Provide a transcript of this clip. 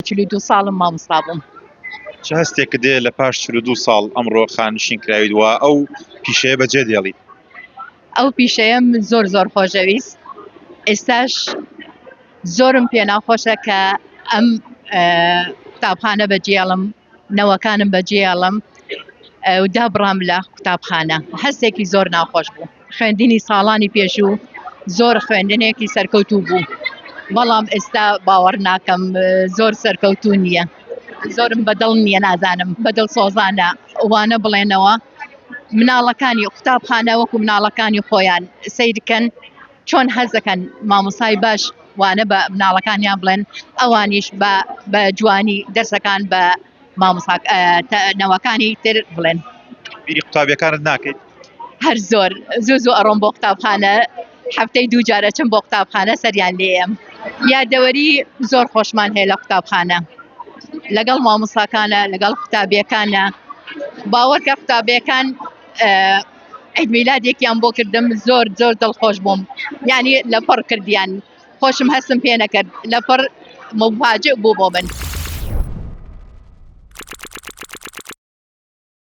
42 ساڵم مامۆستا بووم. چ هەستێکت دێ لە پاش 42 ساڵ ئەمڕۆ خانشین کراویت و ئەو پیشەیە بەجێ دێڵیت؟ ئەو پیشەیەم زۆر زۆر خۆشەویست، ئێستاش زۆرم پێ ناخۆشە کە ئەم قوتابخانە بەجێڵم، نەوەکانم بەجێڵم و دابڕام لە قوتابخانە. هەستێکی زۆر ناخۆش بوو. خوێندنی ساڵانی پێشوو زۆر خوێندنێکی سەرکەوتوو بوو، بەڵام ئێستا باوەڕ ناکەم زۆر سەرکەوتوو نییە. زۆرم بەدڵ نییە، نازانم بەدڵ سۆزانە وانە بڵێنەوە. مناڵەکانی قوتابخانە وەکو مناڵەکانی خۆیان سەیرکەن، چۆن هەست دەکەن مامۆستای باش وانە بە مناڵەکانیان بڵێن، ئەوانیش بە جوانی دەرسەکان بە مامۆستا نەوەکانی تر بڵێن. بیری قوتابیەکانت ناکەیت؟ هەر زۆر زوو زوو ئەڕۆم بۆ قوتابخانە، هەفتەی دوو جار ئەچم بۆ قوتابخانە سەریان لێیەم. یادەوەری زۆر خۆشمان هەیە لە قوتابخانە، لەگەڵ مامۆستاکانە، لەگەڵ قوتابیەکانە. باوەڕکە قوتابیەکان عید میلادێکیان بۆ کردم، زۆر زۆر دڵخۆش بووم، یعنی لەپڕ کردیان، خۆشم هەستم پێ نەکرد، لەپڕ مفاجئ بوو بۆ من.